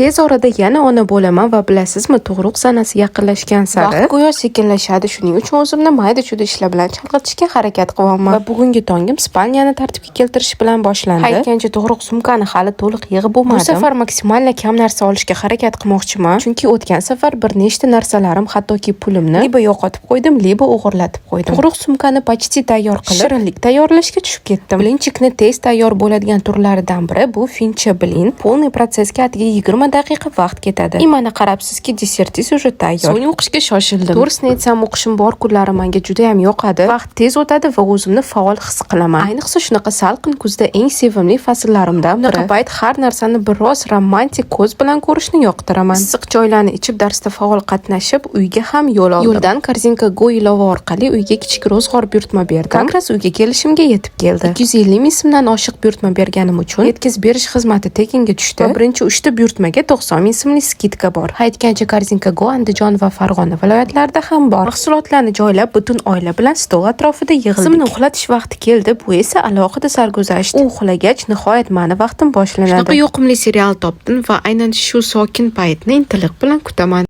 Tez orada yana ona bo'laman va bilasizmi, tug'ruq sanasi yaqinlashgan sari vaqt go'yo sekinlashadi. Shuning uchun o'zimni mayda-chuyda ishlar bilan chalg'itishga harakat qilyapman. Va bugungi tongim спальня ni tartibga keltirish bilan boshlandi. Aytgancha, tug'ruq sumkani hali to'liq yig'ib bo'lmadim. Bu safar максимально kam narsa olishga harakat qilmoqchiman. Chunki o'tgan safar bir nechta narsalarim, hattoki pulimni либо yo'qotib qo'ydim, либо o'g'irlatib qo'ydim. Tug'ruq sumkani почти tayyor qilib, shirinlik tayyorlashga tushib ketdim. Блинчик ni tez tayyor bo'ladigan turlaridan biri bu fincha блин. Полный процесс ga atigi 20 daqiqa vaqt ketadi. И mana qarabsizki, desertingiz уже tayyor. So'ng o'qishga shoshildim. To'g'risini aytsam, o'qishim bor kunlari menga juda ham yoqadi. Vaqt tez o'tadi va o'zimni faol his qilaman. Ayniqsa shunaqa salqin kuzda eng sevimli fasllarimdan biri. Bunaqa payt har narsani biroz romantik ko'z bilan ko'rishni yoqtiraman. Issiq choylarni ichib, darsda faol qatnashib, uyga ham yo'l oldim. Yo'ldan Korzinka Go ilovi orqali uyga kichik ro'zg'or buyurtma berdim. Как раз uyga kelishimga yetib keldi. 250 ming so'mdan oshiq buyurtma berganim uchun yetkazib berish xizmati tekinga tushdi va birinchi uchta buyurtmaga 90 ming so'mlik скидка bor. Aytgancha, Korzinka Go Andijon va Farg'ona viloyatlarida ham bor. Mahsulotlarni joylab, butun oila bilan stol atrofida yig'ildik. Qizimni uxlatish vaqti keldi. Bu esa alohida sarguzasht. U uxlagach, nihoyat mani vaqtim boshlanadi. Shunaqa yoqimli serial topdim va aynan shu sokin paytni intiliq bilan kutaman.